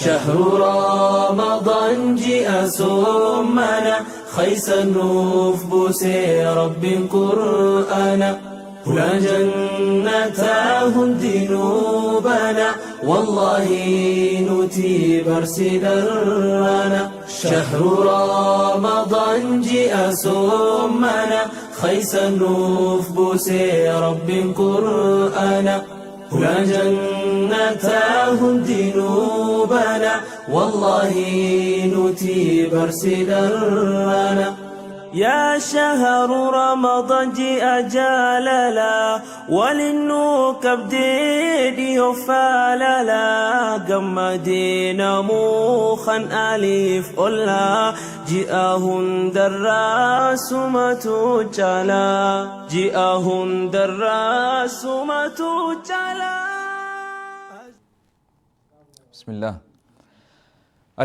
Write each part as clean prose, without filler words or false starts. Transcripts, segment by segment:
شهر رمضان جاء سمنا خيس النوف بوسي رب قرآن هنا جنتاه دينوبنا والله نتي برسدرنا شهر رمضان جاء سمنا خيس النوف بوسي رب قرآن هنا جنتاه دينوبنا والله نتي برسدرنا يا شهر رمضان جاء جاللا وللنوك بديدي وفاللا قمدينا موخا أليف أولا جاءهن دراس ما تجالا جاءهن دراس ما تجالا. بسم الله،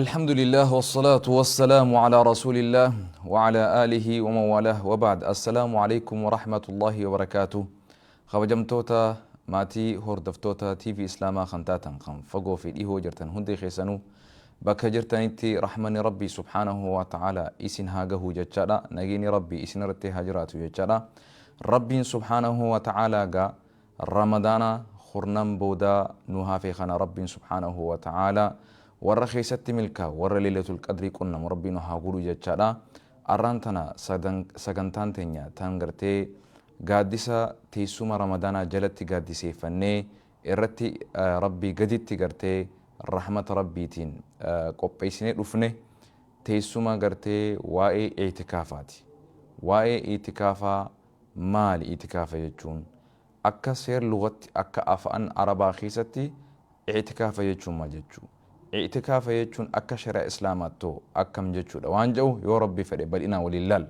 الحمد لله والصلاة والسلام على رسول الله وعلى آله ومن والاه وبعد. السلام عليكم ورحمة الله وبركاته. Kabajamtoota maatii hordoftoota TV Islaamaa kan taatan, kan fagoo fi dhihoo jirtan hundi keessanuu, bakka jirtanitti rahmanni Rabbii subhaanahu wa ta'ala isin haa gahu jechaadha. Nageenyi Rabbii isin irratti haa jiraatu jechaadha. Rabbiin subhaanahu wa ta'ala gaa Ramadaana kurnan boodaa nu hafe kana Rabbiin subhaanahu wa ta'ala warra keessatti milkaa, warra Leelatul Qadrii qunnamu Rabbiin nu haa godhu jechaadha. Arraan tana sagantaan teenya tan gartee gaaddisa teessuma Ramadaanaa jalatti gaaddiseeffannee irratti Rabbii gaditti gartee rahmata Rabbiitiin qopheessinee dhufne teessuma gartee waa'ee itikaafaati. Waa'ee itikaafaa maali itikaafa jechuun? Akka seer lugatti, akka afaan Arabaa keessatti itikaafa jechuun maal jechuu? Itikaafa jechuun akka shari'a Islaamaattoo akkam jechuudha waan jedhu yoo Rabbi fedhe bal'inaan waliin laalla.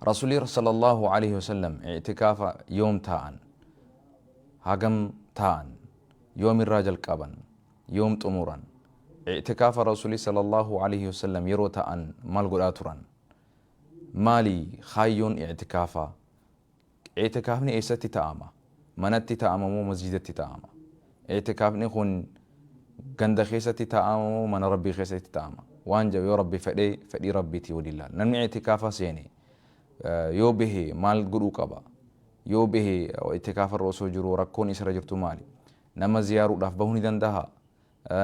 Rasuulli sallallahu alaihi wasallam itikaafa yoom taa'an? Hagam taa'an? Yoom irraa jalqaban? Yoom xumuran? Itikaafa Rasuulli sallallahu alaihi wasallam yeroo ta'an maal godhaa turan? Maali kaayyoon itikaafaa? Itikaafni eessatti ta'ama? Manatti ta'ama moo masjidatti ta'ama? Itikaafni kun ganda keessatti ta'ama moo mana Rabbii keessatti ta'ama? Waan jedhu yoo Rabbi fedhee fedhii Rabbiitii waliin laala. Namni itikaafa seene yoo bahe maal godhuu qaba? Yoo bahe itikaafarra osoo jiru rakkoon isarra jirtu maali? Nama ziyaaruudhaaf bahuu ni danda'a?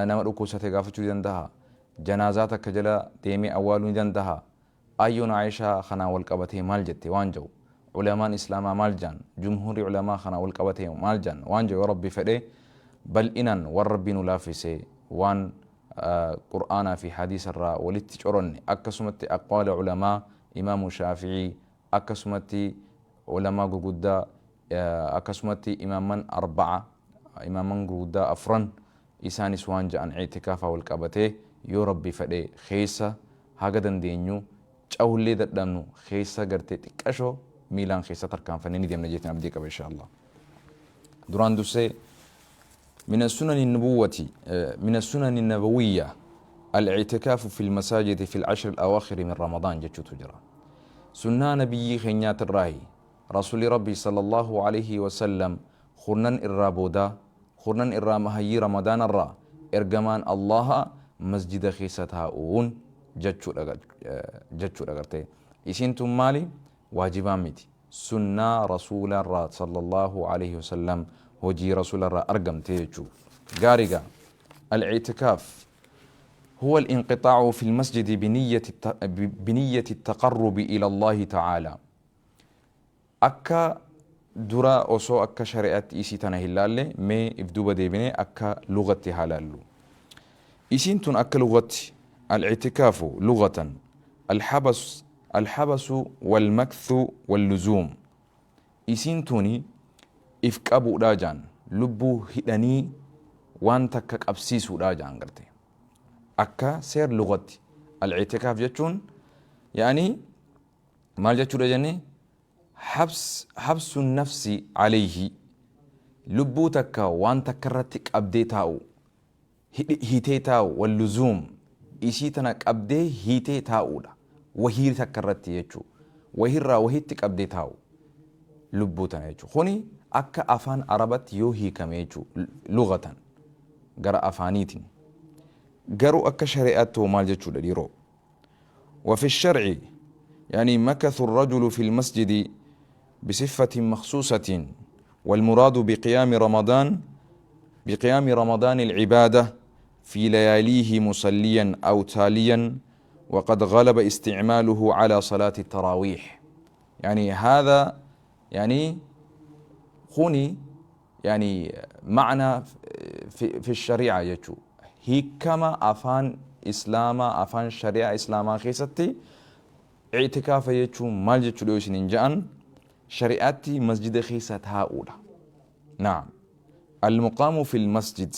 Nama dhukkubsate gaafachuu ni danda'a? Janaazaa takka jala deemee awwaaluu ni danda'a? Ayyoon Aayishaa kanaan wal qabatee maal jette waan jedhu, ulamaan Islaamaa maal jedhan, jumhuurri ulamaa kanaan wal qabatee maal jedhan waan jedhu yoo Rabbi fedhe bal'inaan waan Rabbii nu laaffise, waan Qur'aanaa fi hadiisa irraa walitti coronne, akkasumatti aqwaala ulamaa Imaamu Shaafi'ii, akkasumatti ulamaa gurguddaa, akkasumatti imaamman arba'a, imaamman gurguddaa afran, isaanis waan ja'an i'tikaafaa wal qabatee yoo Rabbi fedhe keessa haga dandeenyu cahullee dadhabnu keessa gartee xiqqashoo miilaan keessa tarkaanfannee ni deemna jeetiin abdii qaba insha Allah. Duraan dursee من السنن النبوة من السنن النبوية الاعتكاف في المساجد في العشر الأواخر من رمضان جتشوتو جرا. سنة نبي خينيات الراهي رسول ربي صلى الله عليه وسلم خرنن الرابودا خرنن الرامهي رمضان الرا إرجمان الله مسجد خيستها أون جتشو رغرتي. إسنتم مالي واجبان متي، سنة رسول الله صلى الله عليه وسلم، هجي رسول الله أرقم تيجو غارقة. الاعتكاف هو الانقطاع في المسجد بنية التقرب إلى الله تعالى. أكا درا أوسو أكا شريعة إيسي تنا هلالي مي إفدوبة ديبني أكا لغتي هلالو إيسين تون أكا لغتي. الاعتكاف لغة الحبس، الحبس والمكث واللزوم. إيسين توني if qabuudha jaan, lubbuu hidhanii waan takka qabsiisuudha jaan garte akka seer lugatti. Al-i'tikaaf jechuun yaani maal jechuudha jenne? Habs, habsu nafsi alayhi, lubbuu takka waan takka irratti qabdee taa'u, hiitee taa'u, walluzuum, isii tana qabdee hiitee taa'uudha wahii takka irratti jechuu, wahirraa wahitti qabdee taa'u lubbuu tana jechuu. Kuni akka afaan Arabatti yoo hiikame jechuu, lugatan gara afaaniitiin. Garuu akka shari'aatti hoo maal jechuudha dhiiroo? وفي الشرع يعني مكث الرجل في المسجد بصفة مخصوصة، والمراد بقيام رمضان العبادة في لياليه مصليا أو تاليا، وقد غلب استعماله على صلاة التراويح. يعني هذا يعني kuni يعني معنى في الشريعة jechuu hiikama afaan islaamaa, afaan shari'aa islaamaa keessatti i'tikaafa jechuun maal jechuudha yoo isiniin ja'an, shari'aatti masjida keessa taa'uudha. نعم، المقام في المسجد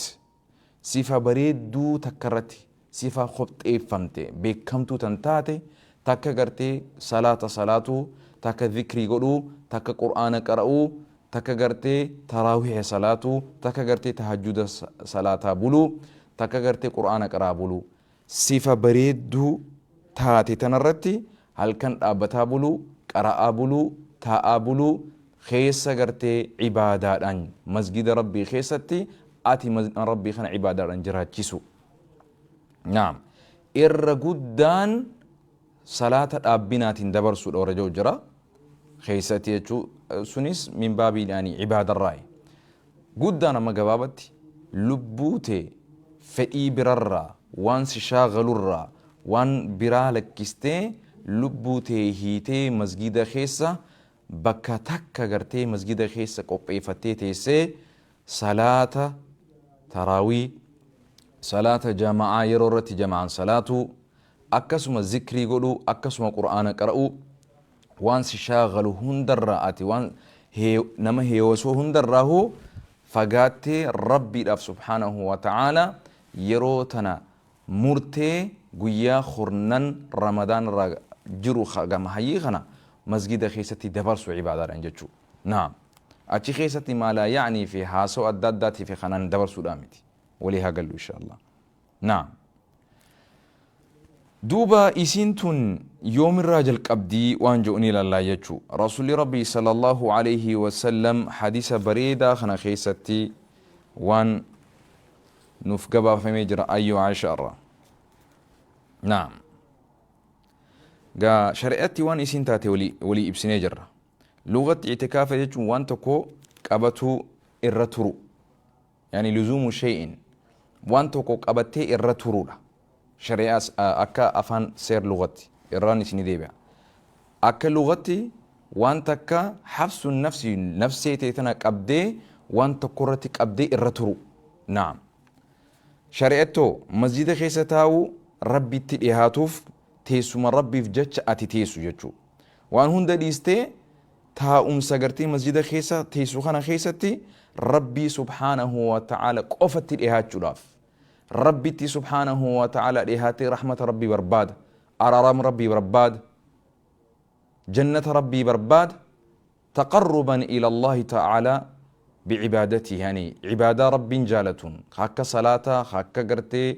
sifa bareedduu takka irratti, sifa qopheeffamte beekamtuu tan taate takka, gartee salaata salaatuu takka, zikrii godhuu takka, qur'aana qara'uu takka, gartee taraawiha salaatuu takka, gartee tahajjuda salaataa buluu takka, gartee qur'aana qaraa buluu, sifa bareedduu taate tanarratti halkan dhaabbataa buluu, qara'aa buluu, taa'aa buluu keessa, gartee cibaadaadhaan masgida rabbii keessatti ati rabbii kana cibaadaadhaan jiraachisu. نعم, irra guddaan salaata dhaabbinaatiin dabarsuudha warra jiru jira keessatti jechuu. Sunis من باب يعني cibaadarraayi. Guddaan amma gabaabatti lubbuu tee fedhii birarraa, waan si shaagalurraa, waan biraa lakkistee, lubbuu tee hiitee, masgida keessa bakka takka gartee masgida keessa qopheeffattee teessee salaata taraawii, salaata jama'aa yeroo irratti jama'aan salaatuu, akkasuma zikrii godhuu, akkasuma qur'aana qara'uu, waan si shaagalu hundarraa, ati waan nama heewasuu hundarraahuu fagaattee rabbiidhaaf سبحانه وتعالى yeroo tana murtee guyyaa kurnan ramadaan irraa jiru gama hayyii kana masgida keessatti dabarsu cibaadaadhaan jechuu. نعم, achi keessatti ما لا يعني fi haasoo adda addaatii fi kanaan dabarsuudhaa miti. Walii haa gallu insha Allah. نعم, duuba isiin tun yoomirraa jalqabdii waan jedhu ni ilallaa jechuu. Rasuulli rabbii صلى الله عليه وسلم hadiisa bareedaa kana keessatti waan nuuf gabaafamee jira ayyoo Aisha irraa. نعم, gaa shari'atti waan isiin taate walii ibsinee jirra. Lugatti itikaafa jechuun waan tokko qabatuu irra turu, يعني لزوم شيء, waan tokko qabattee irra turuudha. Shari'aas akka afaan seer lugatti irraan isinii deebi'a. Akka lugatti waan takka حبس النفس, nafsee ta'e tana qabdee waan tokko irratti qabdee irra turu. نعم, shari'attoo masjida keessa taa'uu, rabbitti dhihaatuuf teessuma rabbiif jecha ati teessu jechuu. Waan hunda dhiistee taa'umsa gartee masjida keessa teessu kana keessatti rabbii سبحانه وتعالى qofatti dhihaachuudhaaf, rabbitti سبحانه وتعالى dhihaatee rahmata rabbii barbaada, araarama rabbii barbaada, jannata rabbii barbaada, تقربا إلى الله تعالى بعبادته, يعني عبادة رب جالتون هكا صلاة, هكا قرتي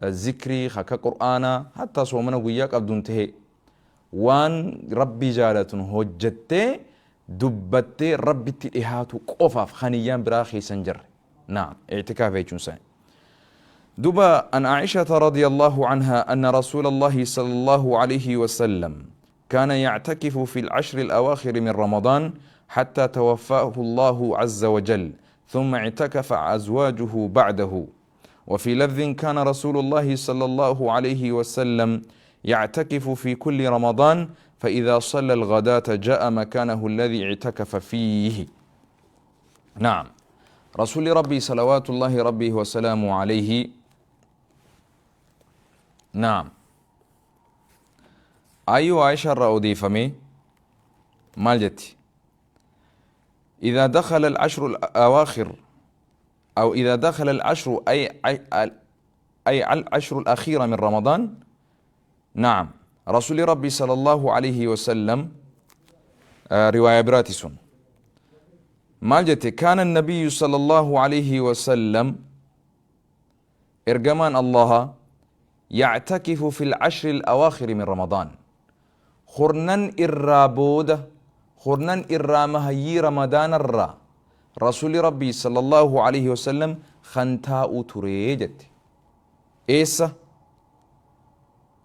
ذكري, هكا قرآن, حتى صومنا قياك أبدون تهي, waan rabbii jaalatun hojjattee dubbattee rabbitti dhihaatu qofaaf kaniyyaan biraa keessan jirre. نعم, اعتكاف jechuun sani. Duba عن عائشة رضي الله عنها أن رسول الله صلى الله عليه وسلم كان يعتكف في العشر الأواخر من رمضان حتى توفاه الله عز وجل، ثم اعتكف أزواجه بعده. وفي لفظ: كان رسول الله صلى الله عليه وسلم يعتكف في كل رمضان، فإذا صلى الغداة جاء مكانه الذي اعتكف فيه. نعم، رسول ربي صلوات الله ربه وسلامه عليه. نعم، أيوة، عائشة odeeffame maal jetti? إذا دخل العشر الأواخر أو إذا دخل العشر أي العشر الأخيرة من رمضان. نعم، رسول ربي صلى الله عليه وسلم رواية biraatiin maal jette? كان النبي صلى الله عليه وسلم, ergamaan الله, يعتكف في العشر الأواخر من رمضان, kurnan irraa booda, kurnan irraa mahayyii رمضان irraa rasuulli rabbii صلى الله عليه وسلم kan taa'u turee jette. Eessa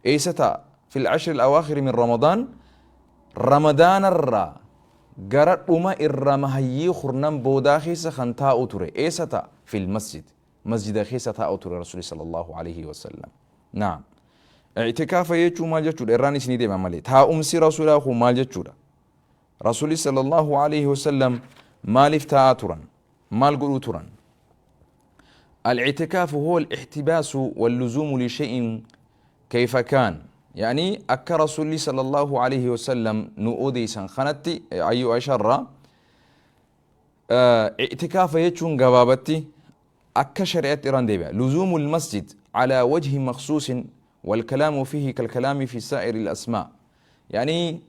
eessa ta'a? Fi lcashri alawaakhiri min Ramadaan, Ramadaanarraa gara dhuma irra mahayyii kurnan boodaa keessa kan taa'u ture. Eessa ta'a? Fi lmasjid, masjida keessa taa'u ture Rasuli sallallahu alaihi wasallam. Naam, ictikaafa jechuu maal jechuudha? Irraan isinii deema malee, taa'umsi Rasuulaa kun maal jechuudha? Rasuli sallallahu alaihi wasallam maaliif taa'aa turan? Maal godhuu turan? الاعتكاف هو الاحتباس واللزوم لشيء كيف كان، يعني أكا رسولي صلى الله عليه وسلم نؤديسا خنتي أيو أشر اعتكاف يجون قبابتي أكا شريعة إيران ديبا لزوم المسجد على وجه مخصوص، والكلام فيه كالكلام في سائر الأسماء. يعني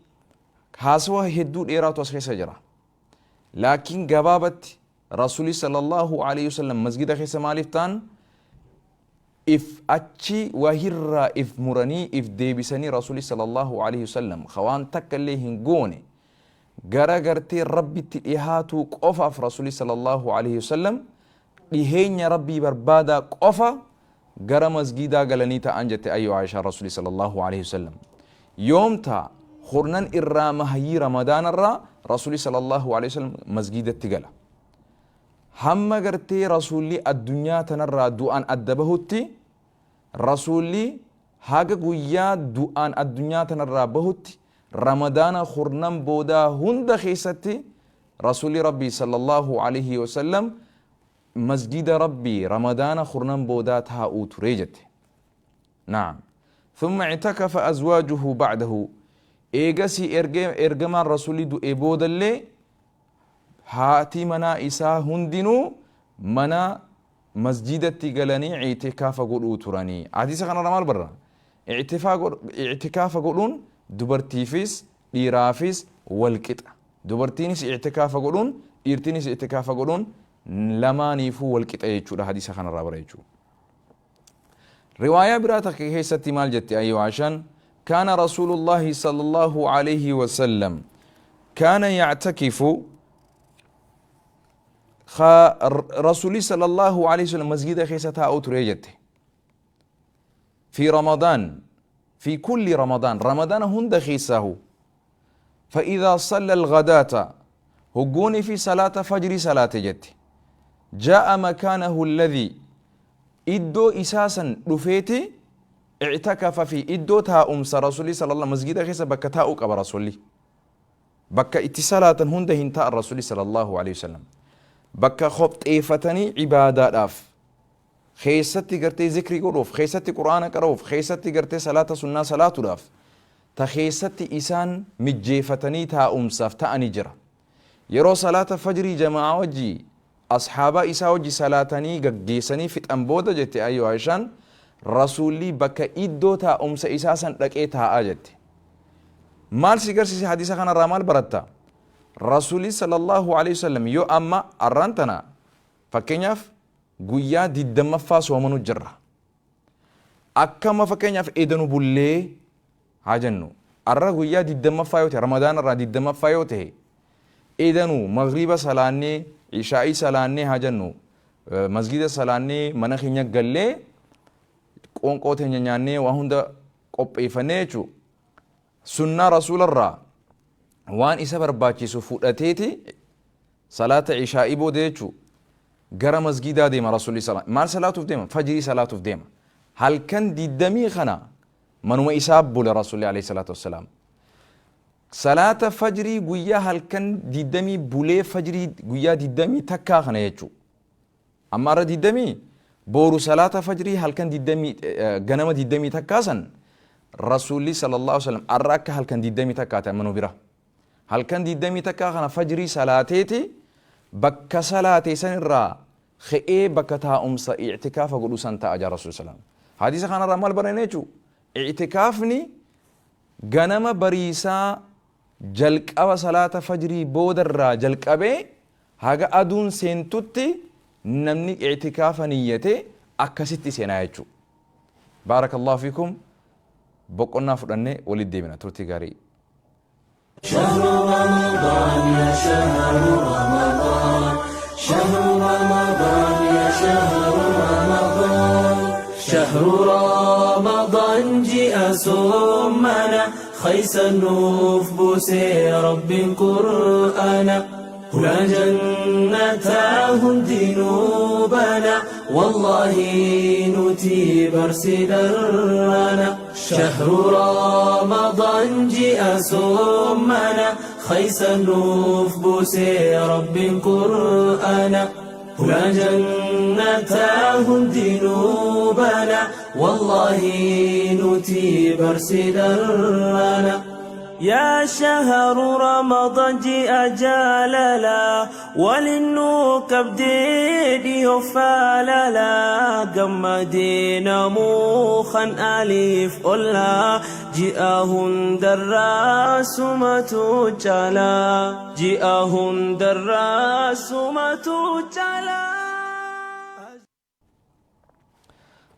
haasawaa hedduu dheeraatu as keessa jira, laakiin gabaabatti Rasuli sallallahu alaihi wasallam masgida keessa maaliif ta'an? If achi wahirraa if muranii, if deebisanii, Rasuli sallallahu alaihi wasallam waan takka illee hin goone, gara gartee Rabbitti dhihaatuu qofaaf, Rasuli sallallahu alaihi wasallam dhiheenya Rabbii barbaadaa qofa gara masgidaa galanii ta'an jette ayyo Aishaa. Rasuli sallallahu alaihi wasallam yoom ta'a? Kurnan irraa mahayyii Ramadaanarraa Rasuli sallallahu alaihi wasallam masgidatti gala. Hamma gartee Rasuulli addunyaa tanarraa du'aan adda bahutti, Rasuulli haga guyyaa du'aan addunyaa tanarraa bahutti, Ramadaana kurnan boodaa hunda keessatti Rasuulli Rabbii sallallahu alaihi wasallam masjida Rabbii Ramadaana kurnan boodaa taa'uu ture jette. Naam, ثم اعتكف أزواجه بعده. Eegasii ergamaan Rasuulli du'e boodallee haati manaa isaa hundinuu mana masjidatti galanii ictikaafa godhuu turanii. Hadiisa kanarra maal barra? Ictikaafa godhuun dubartiifis dhiiraafis wal qixa. Dubartiinis ictikaafa godhuun, dhiirtiinis ictikaafa godhuun lamaaniifuu wal qixa jechuudha hadiisa kanarraa bara jechuudha. Riwaayaa biraa takka keessatti maal jetti ayyo Aishaan? كان رسول الله صلى الله عليه وسلم كان يعتكف، رسولي صلى الله عليه وسلم مسجد keessa taa'uu ture jette، في رمضان، في كل رمضان، رمضان hunda keessahu. فإذا صلى الغداة، هقوني في صلاة فجر صلاة jette، جاء مكانه الذي، iddoo isaa san dhufeeti، اعتكف في، iddoo taa'umsa Rasuulli sallallahu masgida keessa bakka taa'uu qaba Rasuulli. Bakka itti salaatan hunda hin ta'an. Rasuulli sallallahu alaihi wasallam bakka qopheeffatanii ibaadaadhaaf keessatti gartee zikrii godhuuf, keessatti Qur'aana qara'uuf, keessatti gartee salaata sunnaa salaatuudhaaf ta keessatti isaan mijjeeffatanii taa'umsaaf ta'anii jira. Yeroo salaata fajrii jamaa wajjii asxaabaa isaa wajji salaatanii gaggeessanii fixan booda, jette ayyo Aishaan, Rasuulli bakka iddoo taa'umsa isaa san dhaqee taa'aa jette. Maal si garsiise? Hadiisa kanarraa maal baratta? Rasuulli sallallahu alaihi wasallam yoo amma arraan tana fakkeenyaaf guyyaa 20ffaa soomanu jirra, akkama fakkeenyaaf edanu bullee haa jennu, arra guyyaa 20ffaa yoo ta'e, Ramadaan irraa 20ffaa yoo ta'e, edanu magriiba salaannee, ishaa'ii salaannee haa jennu, masgida salaannee, mana keenya gallee, qoonqoo teenya nyaannee, waa hunda qopheeffannee jechuu, sunnaa Rasuularraa waan isa barbaachisu fudhateeti, salaata ishaa'ii booda jechuu gara masgidaa deema. Rasuulli maal salaatuuf deema? Fajrii salaatuuf deema. Halkan 20 kana manuma isaa bula Rasuulli alayhi salaatu wassalaam. Salaata fajrii guyyaa halkan 20 bulee, fajrii guyyaa 21 kana jechuu, amma irra 20, booru salaata fajrii halkan 20, ganama 21 san Rasuulli sallallahu alaihi wasallam arra akka halkan 21 ta'e amma nu bira halkan 21 kana fajrii salaateeti, bakka salaate san irraa ka'ee bakka taa'umsa i'tikaafa godhu san ta'a jaa Rasuul sallam. Hadiisa kanarraa maal baranne jechuu? I'tikaafni ganama bariisaa jalqaba salaata fajrii boodarraa jalqabee haga aduun seentutti namni i'tikaafa niyyate akkasitti seenaa jechuu. Baarakallahu fiikum. Boqonnaa fudhannee walitti deebina. Turtii gaarii. شهر رمضان يا شهر رمضان، شهر رمضان يا شهر رمضان. شهر رمضان جاء سمنا خيس النوف بوسي رب قرآنا هنا جنتاه دينوبنا والله نتي برسلرنا شهر رمضان جاء سمنا خيس النوف بوسي رب قرآنا هنا جنتاه دينوبنا والله نتي برسلرنا يا شهر رمضان جاء جاللا وللنوك بديدي فاللا قمدينا موخا أليف أولا جاءهن دراس ما تجالا جاءهن دراس ما تجالا.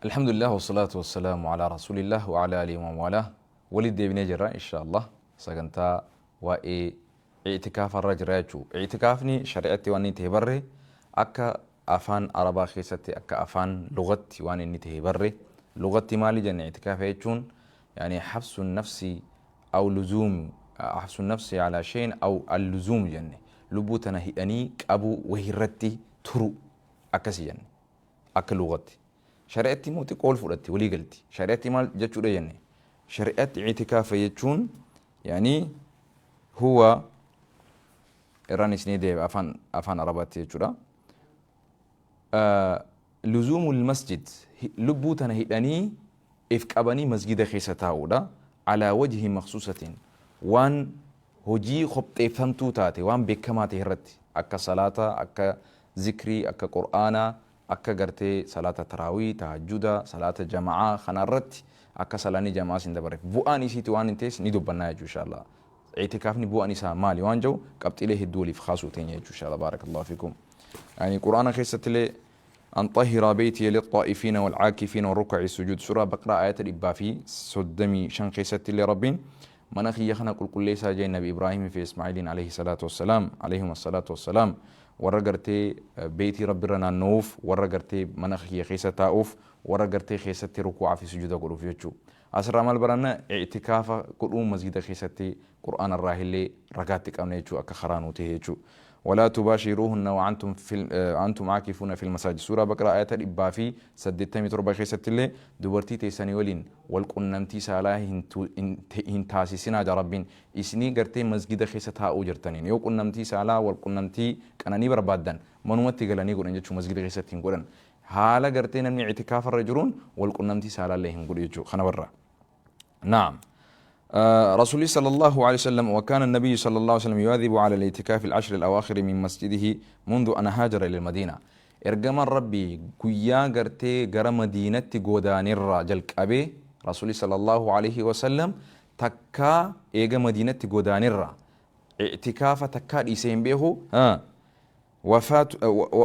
الحمد لله والصلاة والسلام على رسول الله وعلى آله ومن والاه. ولد deebinee jirra insha Allah sagantaa waa'ee i'tikaafa irra jira jechuudha. I'tikaafni shari'atti waan inni ta'e barre, akka afaan Arabaa keessatti akka afaan lugatti waan inni ta'e barre. Lugatti maali jenne? I'tikaafa jechuun يعني حبس النفس أو لزوم حبس النفس على شيء أو اللزوم jenne, lubbuu tana hidhanii qabu wahirratti turu akkasi jenne akka lugatti. Shari'atti immoo xiqqoo ol fudhatti walii galti. Shari'atti maal jechuudha jenne? Shari'atti i'tikaafa jechuun يعني هو irraan isinii deebi'a afaan Arabaatti jechuudha. لزوم المسجد, lubbuu tana hidhanii if qabanii masgida keessa taa'uudha. على وجه مخصوصة, waan hojii qopheeffamtuu taate, waan beekamaa ta'e irratti, akka salaata, akka zikrii, akka qur'aanaa, akka gartee salaata taraawii, tahajjuda, salaata jama'aa kana irratti akka salaanni jama'aa sin dabarreef bu'aan isiiti waan hin ta'es ni dubbannaa jechuu insha Allah. I'tikaafni bu'aan isaa maali waan jiru qabxiilee hedduu waliif kaasuu teenya jechuu insha Allah. بارك الله فيكم. يعني qur'aana keessattillee أن طهر بيتي للطائفين والعاكفين والركع السجود, سورة بقرة آية الإبا في 35 keessatti illee Rabbiin mana kiyya kana qulqulleessaa jee Nabi Ibraahim fi Ismaa'iiliin عليه الصلاة والسلام, عليهم الصلاة والسلام, warra gartee beetii Rabbi irra naanna'uuf, warra gartee mana kiyya keessa taa'uuf, warra gartee keessatti rukuu'aa fi sujuuda godhuuf jechuu. Asirraa maal baranna? I'tikaafa godhuun masgida keessatti qur'aana irraa illee ragaatti qabna jechuu, akka karaa nuu ta'e jechuu. ولا تباشروهن وأنتم في أنتم عاكفون في المساجد, سورة بقرة آية 187 keessatti illee dubartii teessanii waliin wal qunnamtii saalaa hin taasisinaa jaa Rabbiin, isinii gartee masgida keessa taa'uu jirtaniin. Yoo qunnamtii saalaa wal qunnamtii qananii barbaaddan manumatti galanii godhan jechuu, masgida keessatti hin godhan. Haala gartee namni i'tikaafarra jiruun wal qunnamtii saalaa illee hin godhu jechuu kana barra. نعم, رسول صلى الله عليه وسلم وكان النبي صلى الله عليه وسلم يواظب على الاعتكاف العشر الأواخر من مسجده منذ أن هاجر إلى المدينة. Ergamaan Rabbii guyyaa gartee gara Madiinatti godaanirraa jalqabee Rasuulli صلى الله عليه وسلم takkaa eega Madiinatti godaanirraa i'tikaafa takkaa dhiisee hin beeku.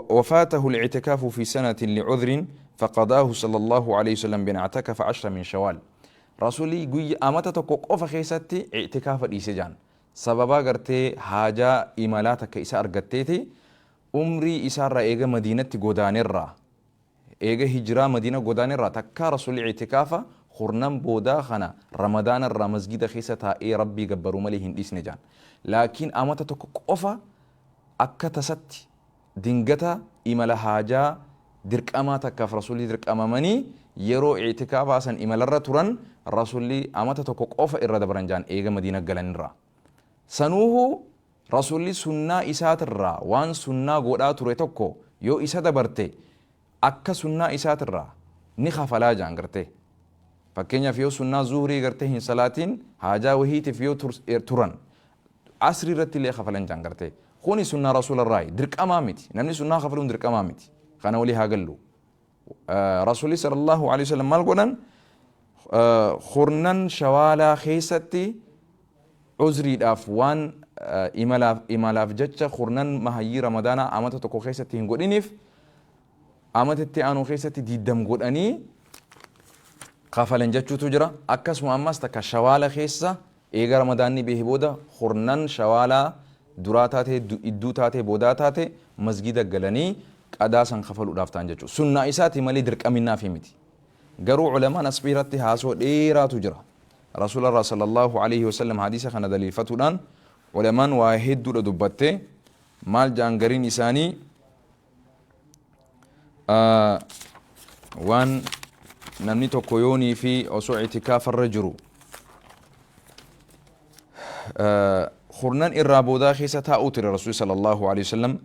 وفاته الاعتكاف في سنة لعذر فقضاه صلى الله عليه وسلم بأن اعتكف 10 من شوال. Rasuulli guyya amata tokko qofa keessatti i'tikaafa dhiise jaan, sababaa gartee haajaa imalaa takka isa argatteeti. Umrii isaarraa eega Madiinatti godaanerraa, eega hijiraa Madiina godaanerraa takkaa Rasuulli i'tikaafa kurnan boodaa kana Ramadaanarraa masgida keessa taa'ee Rabbii gabbaruu malee hin dhiisne jaan. Laakiin amata tokko qofa akka tasatti dingata imala haajaa dirqamaa takkaaf Rasuulli dirqamamanii yeroo i'tikaafaa san imalarra turan Rasuulli amata tokko qofa irra dabran jaan eega Madiina galanirraa. Sanuuhu Rasuulli sunnaa isaatirraa waan sunnaa godhaa ture tokko yoo isa dabarte akka sunnaa isaatirraa ni kafalaa jaan gartee. Fakkeenyaaf yoo sunnaa zuhurii gartee hin salaatiin haajaa wahiitiif yoo turan asrii irratti illee kafalan jaan gartee. Kuni sunnaa Rasuularraayi, dirqamaa miti. Namni sunnaa kafaluun dirqamaa miti. Kana walii haa gallu. Rasuulli صلى الله عليه وسلم maal godhan? Kurnan Shawaalaa keessatti uzriidhaaf waan imalaaf jecha kurnan mahayyii Ramadaanaa amata tokko keessatti hin godhiniif amatatti aanu keessatti 20 godhanii kafalan jechuutu jira. Akkasuma ammas takka Shawaala keessa eega Ramadaanni bahe booda kurnan Shawaalaa duraa taate, idduu taate, boodaa taate masgida galanii qadaa san kafaluudhaaf ta'an jechuudha. Sunnaa isaati malee dirqaminaafi miti. Garuu culamaan as biratti haasoo dheeraatu jira. Rasuularraa sallallahu alaihi wasallam hadiisa kana daliilfatuudhaan culamaan waa hedduudha dubbatte. Maal ja'an gariin isaanii? Waan namni tokko yoonii fi osoo itikaafarra jiru kurnan irraa boodaa keessa taa'uu ture Rasuulli sallallahu alaihi wasallam,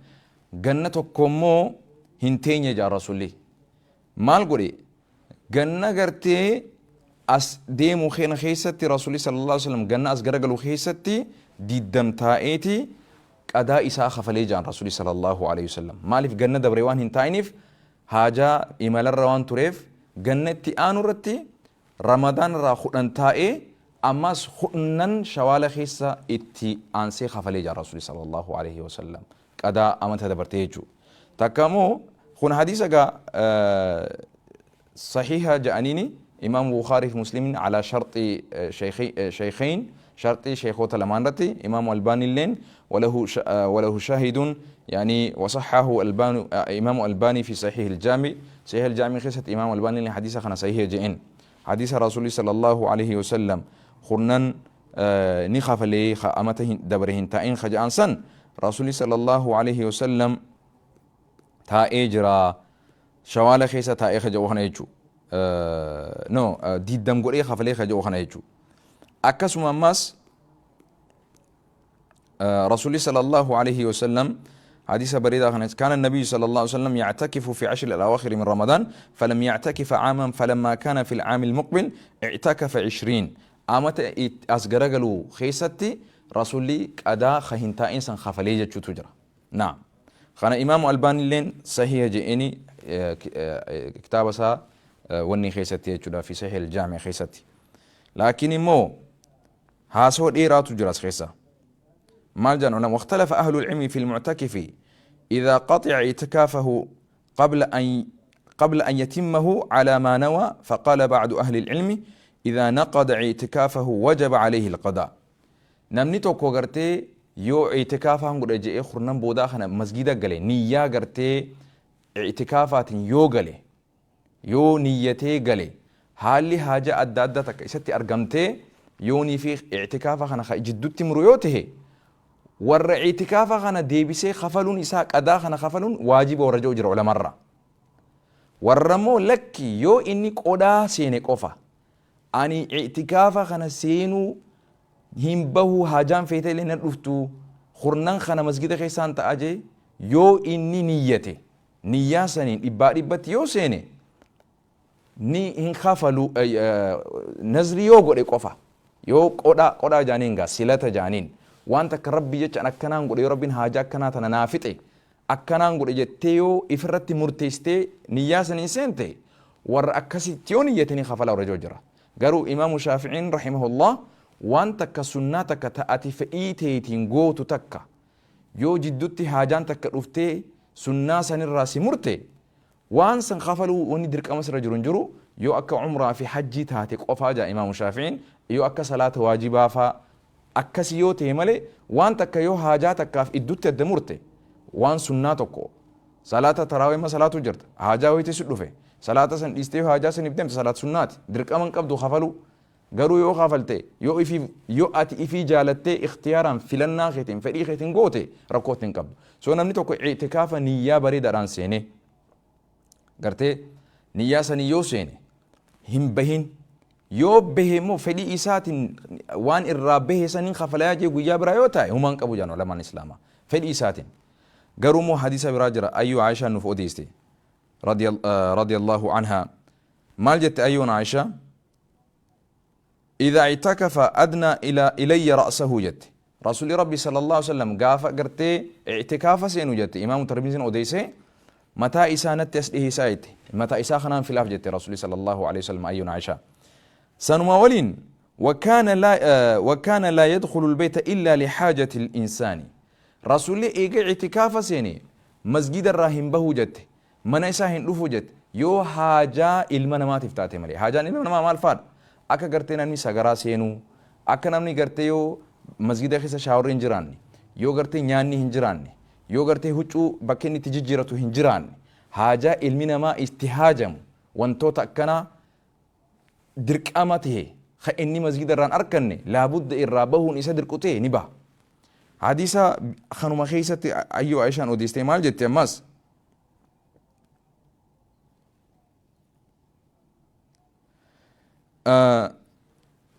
ganna tokko immoo hin teenye jaa. Rasuulli maal godhe? Ganna gartee as deemu kana keessatti, Rasuulli sallallahu alaihi wasallam ganna as garagalu keessatti 20 taa'eeti qadaa isaa kafalee jaan. Rasuulli sallallahu alaihi wasallam maaliif? Ganna dabre waan hin taa'iniif, haajaa imalarra waan tureef. Ganna itti aanu irratti Ramadaan irraa 10 taa'ee, ammas 10 Shawaala keessa itti aansee kafalee jaan Rasuulli sallallahu alaihi wasallam, qadaa amata dabartee jechuudha. Takka immoo kun hadiisa gaa sahiha ja'aniini Imaam Bukhaarii fi Muslimin alaa sharxi shaykhayn, sharxii sheekota lamaan irratti. Imaamu Albaani illeen walahu shahidun, yani wasahahu Albani, Imaamu Albaani fi Sahih al-Jaami, Sahih al-Jaami keessatti Imaamu Albaani illeen hadiisa kana sahiha je'en. Hadiisa Rasuulli sallallahu alaihi wasallam kurnan ni kafalee amata dabre hin taa'in ka ja'an san, Rasuulli sallallahu alaihi wasallam taa'ee jira, Shawaala keessa taa'ee ka jedhu kana jechuu, no, 20 godhee kafalee ka jedhu kana jechuu. Akkasuma ammas Rasuulli sallallahu alaihi wasallam حديث بريدة كان النبي صلى الله عليه وسلم يعتكف في عشر الأواخر من رمضان، فلم يعتكف عاما، فلما كان في العام المقبل اعتكف 20. أمت as garagalu keessatti Rasuulli qadaa hin taa'in san kafalee jechuutu jira. نعم، kana Imaamu Albaani illeen sahiha je'eni kitaaba isaa wanni keessatti jechuudha, fi Sahih al-Jaami keessatti. Laakiin immoo haasoo dheeraatu jira as keessa. Maal jedhan ulama? واختلف أهل العلم في المعتكف إذا قطع اعتكافه قبل أن يتمه على ما نوى. فقال بعض أهل العلم: إذا نقض اعتكافه وجب عليه القضاء. Namni tokko gartee yoo i'tikaafaan godhe je'ee kurnan boodaa kana masgida gale, niyyaa gartee i'tikaafaatiin yoo gale, yoo niyyatee gale, haalli haaja adda addaa takka isatti argamtee yoonii fi i'tikaafa kana jidduutti muru yoo tahe, warra i'tikaafa kana deebisee kafaluun isaa, qadaa kana kafaluun waajiba warra jedhu jira ulamarra. Warra immoo lakki, yoo inni qodaa seene qofa, ani i'tikaafa kana seenuu hin bahu, haajaan feete illee na dhuftu, kurnan kana masgida keessaan ta'a jee yoo inni niyyate, niyyaa saniin dhibbaa dhibbatti yoo seene ni hin kafalu. Nazri yoo godhe qofa, yoo qodhaa, qodhaa jaaniin gaa silata jaaniin, waan takka Rabbi jechaan akkanaan godhe, yoo Rabbiin haajaa akkanaa tana naa fixe akkanaan godhe jettee yoo ifirratti murteessitee niyyaa saniin seente, warra akkasitti yoo niyyate ni kafala warra jira. Garuu Imaamu Shaaficiin rahimahullah waan takka sunnaa takka ta'ati fedhii teetiin gootu takka yoo jiddutti haajaan takka dhuftee sunnaa sanirraa si murte, waan san kafaluu wanni dirqama sirra jiru hin jiru, yoo akka umraa fi hajjii taate qofaa jaa Imaamu Shaaficiin. Yoo akka salaata waajibaa faa akkasi yoo ta'e malee, waan takka yoo haajaa takkaaf iddutti adda murte, waan sunnaa tokko, salaata taraawii ma salaatu jirta, haajaa wayitii si dhufe, salaata san dhiistee yoo haajaa saniif deemte, salaata sunnaati, dirqama hin qabdu kafaluu. Garuu yoo kafalte, yoo ifii, yoo ati ifii jaalattee ikhtiyaaraan filannaa keetiin fedhii keetiin goote, rakkootti hin qabdu. So namni tokko i'tikaafa niyyaa bareedaadhaan seenee, gartee niyyaa sanii yoo seene hin bahin, yoo bahe immoo fedhii isaatiin waan irraa bahe saniin kafalayaa jee guyyaa biraa yoo taa'e, humaan qabu jaan ulamaan Islaamaa, fedhii isaatiin. Garuu immoo hadiisa biraa jira, ayyuu Aayishaan nuuf odeeste radiyallahu anhaa. Maal jette ayyuun Aayishaa? إذا اعتكف أدنى إلي رأسه jette. Rasuulli Rabbi sallallahu alaihi wasallam gaafa gartee i'tikaafa seenu jette, Imaamu Tirmiziin odeesse, mataa isaa natti as dhiheessaa jette. Mataa isaa kanaan filaaf jette Rasuulli sallallahu alaihi wasallam, ayyuun Aishaa. Sanuma waliin وكان لا يدخل البيت إلا لحاجة الإنسان. Rasuulli eega i'tikaafa seene masgida irraa hin bahu jette, mana isaa hin dhufu jette, yoo haajaa ilma namaatiif taate malee. Haajaan ilma namaa maal faadha? Akka gartee namni sagaraa seenuu, akka namni gartee yoo masgida keessa shaaworri hin jiraanne, yoo gartee nyaanni hin jiraanne, yoo gartee huccuu bakka inni itti jijjiiratu hin jiraanne, haajaa ilmi namaa itti haajamu wantoota akkanaa. dirqama tahe ka inni masgida irraan arkanne laabudda irraa bahuun isa dirqu ta'e ni baha. Hadiisa kanuma keessatti ayyoo Aishaan odeessitee maal jette ammas?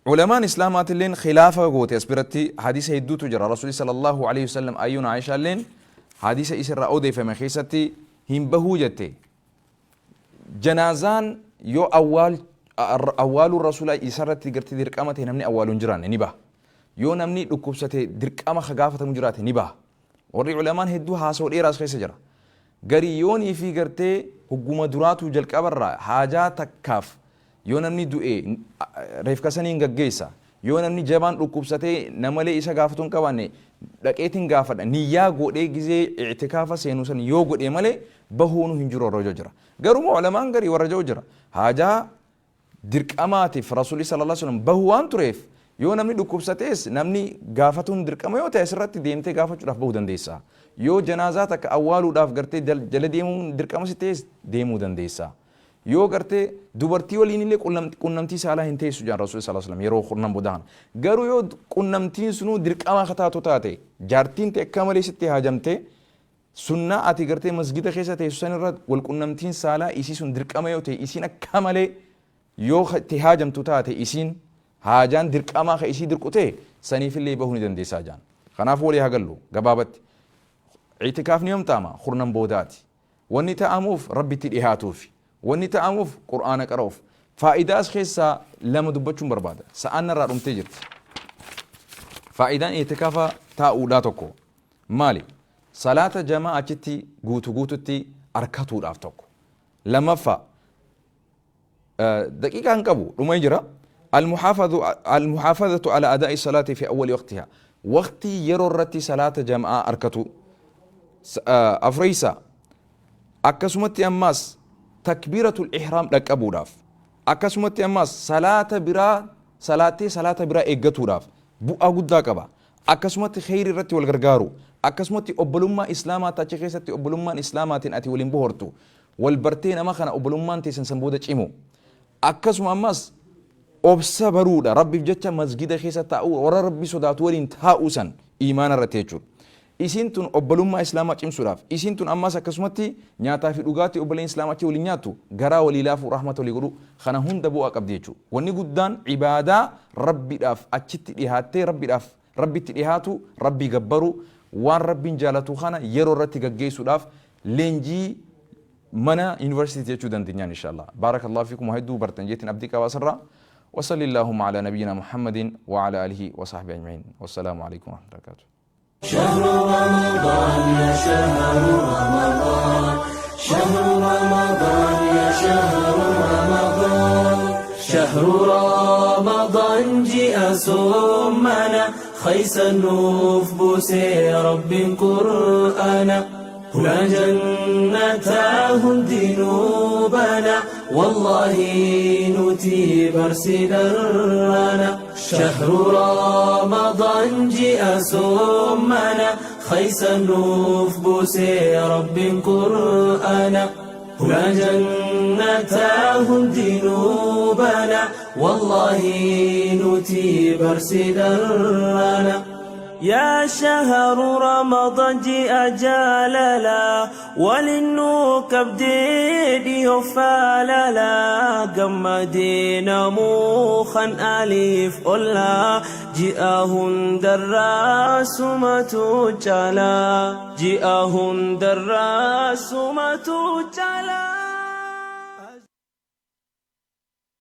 Ulamaan Islaamaatilleen khilaafa goote as biratti. Hadiisa hedduutu jira. Rasuulli sallallahu alaihi wasallam ayyuun Aishaalleen hadiisa isirraa odeeffame keessatti hin bahuu jette. Janaazaan yoo awwaal awwaaluun rasuula isarratti gartee dirqama ta'e namni awwaalu hin jiraanne ni baha. Yoo namni dhukkubsate dirqama ka gaafatamu jiraate ni baha. Warri ulamaan hedduu haasoo dheeraas keessa jira. Garii yoonii fi gartee hogguma duraatuu jalqabarraa haajaa takkaaf yoo namni du'e reefka saniin gaggeessa. Yoo namni jabaan dhukkubsatee namalee isa gaafatu hin qabaanne dhaqeetiin gaafadha. Niyyaa godhee gizee i'tikaafa seenu san yoo godhe malee bahuunu hin jiru warra jira. Garuu ulamaan garii warra jiru jira. Haajaa dirqamaatiif Rasuulli sallallahu alaihi wasallam bahu waan tureef, yoo namni dhukkubsatees namni gaafatuun dirqama yoo ta'e asirratti deemtee gaafachuudhaaf bahuu dandeessa. Yoo janaazaa takka awwaaluudhaaf gartee jala deemuun dirqama si ta'es deemuu dandeessa. Yoo gartee dubartii waliin illee qunnamtii saalaa hin teessu jaan Rasuulli sallallahu alaihi wasallam yeroo kurnan booda kana. Garuu yoo qunnamtiin sunuu dirqama akka taatu taate, jaartiin ta'e akka malee sitti haajamte, sunnaa ati gartee masgida keessa teessu sanirra wal qunnamtiin saalaa isii sun dirqama yoo ta'e, isiin akka malee yoo itti haajamtu taate, isiin haajaan dirqamaa ka isii dirqu ta'e, saniifillee bahuu ni dandeessaa jaan. Kanaafuu walii haa gallu gabaabatti. Itikaafni yoom ta'ama? Kurnan boodaati. Wanni ta'amuuf Rabbitti dhihaatuufi. Wanni ta'amuuf Qur'aana qara'uuf. Faayidaa as keessaa lama dubbachuun barbaada. Sa'aan narraa dhumtee jirti. Faayidaan itikaafa taa'uudhaa tokko maali? Salaata jamaa achitti guutu guututti arkatuudhaaf tokko. Lammaffaa, daqiiqaa hin qabu, dhumee jira. Almuhaafadhatu ala adaa'i salaati fi awwali waqtiha. Waqtii yeroo irratti salaata jama'aa arkatu. Afreessa, akkasumatti ammaas takbiiratul ihraam dhaqqabuudhaaf. Akkasumatti ammaas salaata biraa salaattee salaata biraa eeggatuudhaaf bu'aa guddaa qaba. Akkasumatti kheyri irratti wal gargaaru. Akkasumatti obbolummaa Islaamaatti achi keessatti obbolummaan Islaamaatiin ati waliin bohortu. Wal bartee nama kana obbolummaan teessan san booda cimu. Akkasuma ammas obsa baruudha. Rabbiif jecha masgida keessa taa'uu, warra Rabbi sodaatu waliin taa'uu san iimaana irratti jechuudha. Isiin tun obbolummaa Islaamaa cimsuudhaaf. Isiin tun ammas akkasumatti nyaataa fi dhugaatii obboleen Islaamaa achi waliin nyaattu, garaa walii laafuu, rahmata walii godhuu, kana hunda bu'aa qabdi jechuudha. Wanni guddaan ibaadaa Rabbiidhaaf achitti dhihaattee Rabbiidhaaf Rabbitti dhihaatu, Rabbii gabbaruu, waan Rabbiin jaalatu kana yeroo irratti gaggeessuudhaaf leenjii mana yuunivarsiitii jechuu dandeenyaan inshallah. Baarakallahu fiikum, waa hedduu bartan jeetiin abdii qaba asirraa. وصلى اللهم على نبينا محمد وعلى آله وصحبه أجمعين، والسلام عليكم ورحمة الله وبركاته. شهر رمضان يا شهر رمضان، شهر رمضان يا شهر رمضان، شهر رمضان جاء سمنا خيس النوف بوسي رب قرآنا هنا جنتاه دينوبنا والله نتي برسدرنا. شهر رمضان جاء سمنا خيس النوف بوسي رب قرآنا هنا جنتاه دينوبنا والله نتي برسدرنا. يا شهر رمضان جاء جاللا وللنوك بديدي فاللا قمدينا موخا أليف أولا جاءهن دراس ما تجالا جاءهن دراس ما تجالا.